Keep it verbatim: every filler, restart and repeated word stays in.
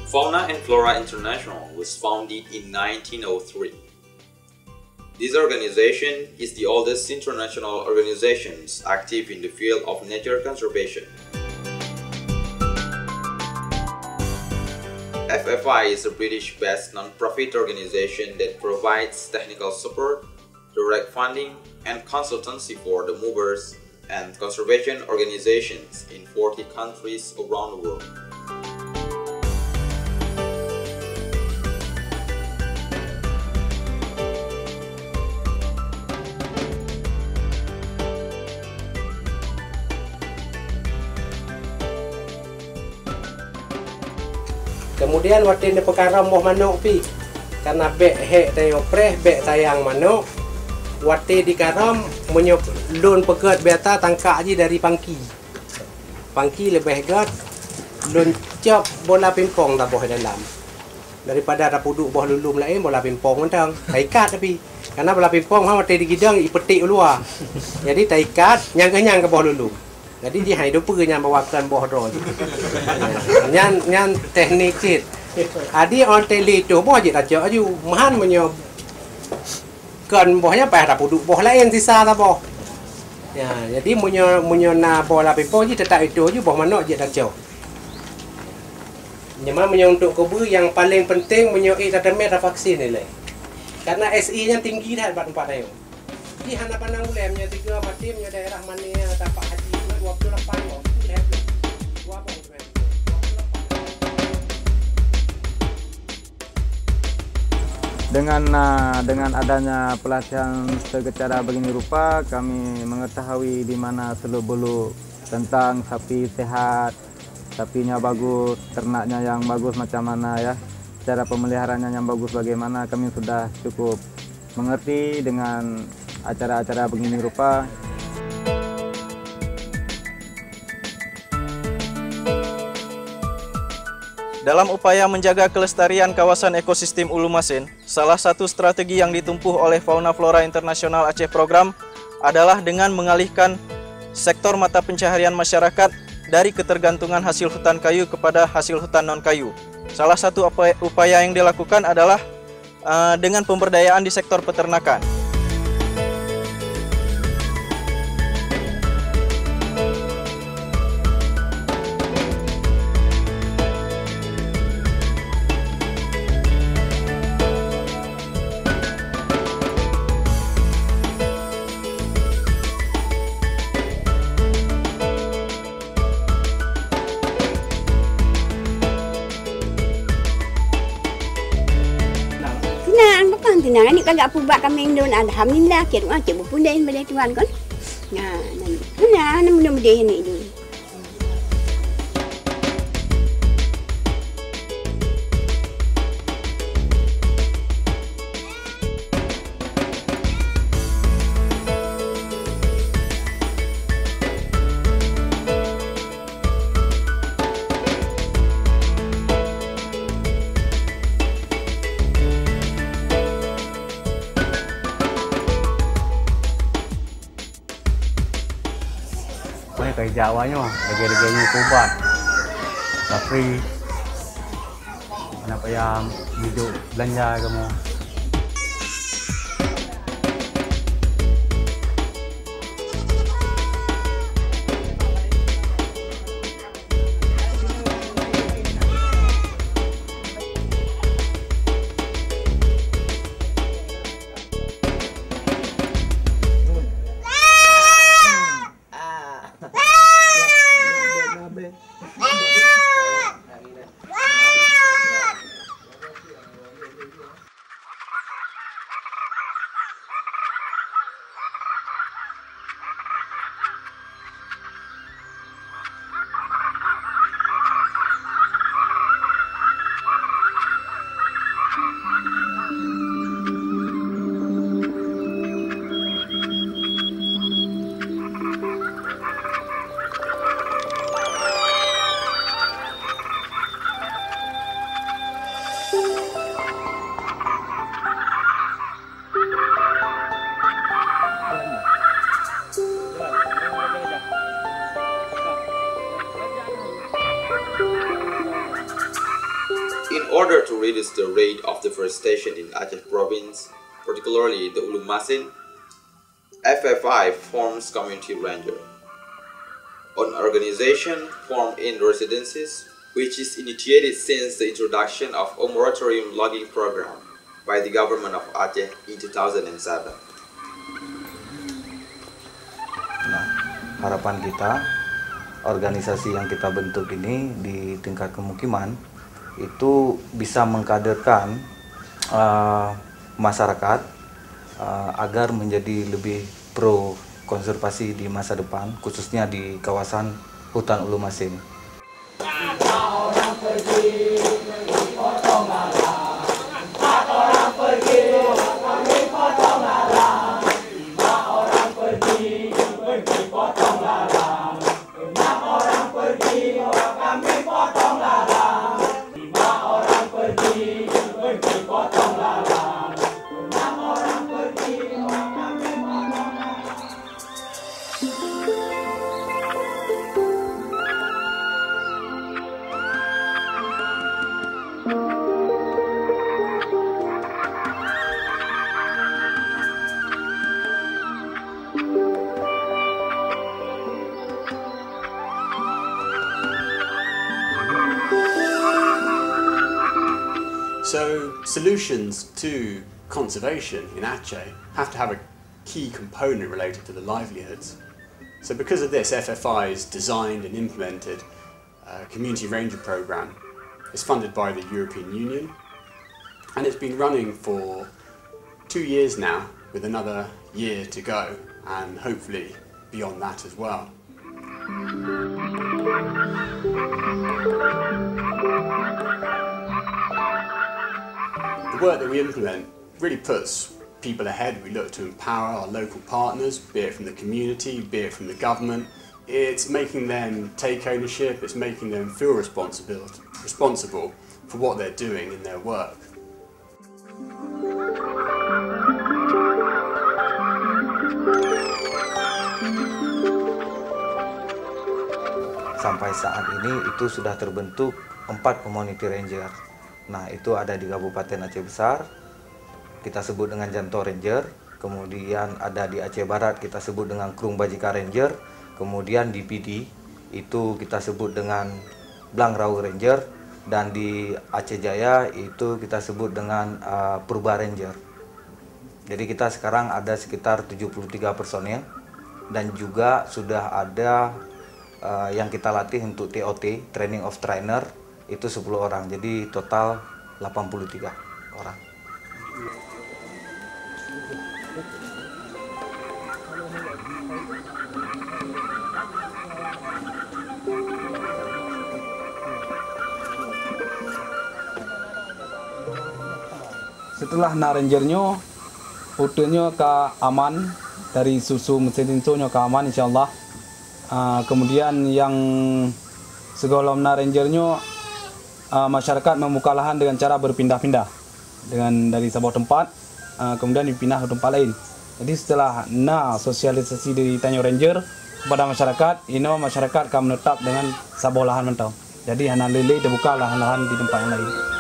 Fauna and Flora International was founded in nineteen oh three. This organization is the oldest international organization active in the field of nature conservation. F F I is a British-based non-profit organization that provides technical support, direct funding, and consultancy for the movers and conservation organizations in forty countries around the world. Kemudian watèe neupeukarôm boh manok pih, karena bèk hék tanyoe preh, bèk sayang manok, watèe dikarôm, meunyoe lôn peugöt biasa tangkak jih dari pangki. Pangki leubeh göt, lôn cop bola pingpong taboh dalam. Daripada tapeuduek boh lulum laén, bola pingpong mantong. Taikat tapi. Karena bola pingpong ha watèe digidong ipeuték u luwa. Jadi taikat nyang keuh nyang keu boh lulum. Jadi jih hai dupeue nyang bawa keu boh droe jih. Nyan, nyan teknik cit. Adi on teli tuh boh jih tacok aju. Meuhan meunyoe kon boh nyan payah tapeuduek boh laén sisa saboh. Ya, jadi meunyoe, meunyoe na bola pingpong jih teutap ituh aju boh manok jih tacok. Nyoe untuk keubeu nyang paléng penting meunyoe ék tateumé tavaksin ilèe. Karena S I nyan tinggi that bak teumpat nyoe. Jih hana pandang ulèe meunyoe tiga mati meunyoe daerah mané tapak haji dua puluh lapan boh, dua puluh lapan. Dengan, ah, dengan adanya pelatihan secara begini rupa, kami mengetahui di mana seluk-beluk tentang sapi sehat, sapinya bagus, ternaknya yang bagus macam mana ya, cara pemeliharaannya yang bagus bagaimana, kami sudah cukup mengerti dengan acara-acara begini rupa. Dalam upaya menjaga kelestarian kawasan ekosistem Ulumasen, salah satu strategi yang ditempuh oleh Fauna Flora Internasional Aceh Program adalah dengan mengalihkan sektor mata pencaharian masyarakat dari ketergantungan hasil hutan kayu kepada hasil hutan non-kayu. Salah satu apa-, upaya yang dilakukan adalah, eh, dengan pemberdayaan di sektor peternakan. Tunang, bukan tunang. Aneuk kagak peubuet kami indon. Alhamdulillah, cit, wah, cit beupundai bak Tuhan kon. Nah, nah, nah, nah, mudah-mudahan ni dulu. Pokoknya kerja awaknyoe, lagi-lagi nyoe kubat. Tapi, nak payah hidup belanja kamu. In order to reduce the rate of deforestation in Aceh province, particularly the Ulu Masin, F F I forms Community Ranger, an organization formed in residences, which is initiated since the introduction of a moratorium logging program by the government of Aceh in two thousand seven. Nah, harapan kita, organisasi yang kita bentuk ini di tingkat kemukiman itu bisa mengkaderkan, eh, masyarakat, eh, agar menjadi lebih pro konservasi di masa depan, khususnya di kawasan hutan Ulu Masin. So, solutions to conservation in Aceh have to have a key component related to the livelihoods. So, because of this, F F I has designed and implemented a community ranger program. It's funded by the European Union, and it's been running for two years now, with another year to go, and hopefully beyond that as well. The work that we implement really puts people ahead. We look to empower our local partners, be it from the community, be it from the government. It's making them take ownership, it's making them feel responsible, responsible for what they're doing in their work. Sampai saat ini itu sudah terbentuk empat community ranger. Nah, itu ada di Kabupaten Aceh Besar, kita sebut dengan Janto Ranger. Kemudian ada di Aceh Barat, kita sebut dengan Krung Bajika Ranger. Kemudian di Pidie, itu kita sebut dengan Blang Rawe Ranger. Dan di Aceh Jaya, itu kita sebut dengan, uh, Purba Ranger. Jadi kita sekarang ada sekitar tujuh puluh tiga personil dan juga sudah ada, uh, yang kita latih untuk T O T, training of trainer, itu sepuluh orang. Jadi total delapan puluh tiga orang. Setelah na ranger nyoe, uteuen nyoe ka aman, dari susu mesin inso nyoe ka aman, insya Allah. Ah, kemudian nyang sigohlom na ranger nyoe, ah, masyarakat membuka lahan dengan cara berpindah-pindah, dengan dari saboh tempat, ah, kemudian dipindah ke tempat lain. Jadi setelah na sosialisasi dari tanyoe ranger kepada masyarakat, inoe masyarakat ka menetap dengan saboh lahan mantong. Jadi hana lé-lé terbuka lahan-lahan di tempat yang lain.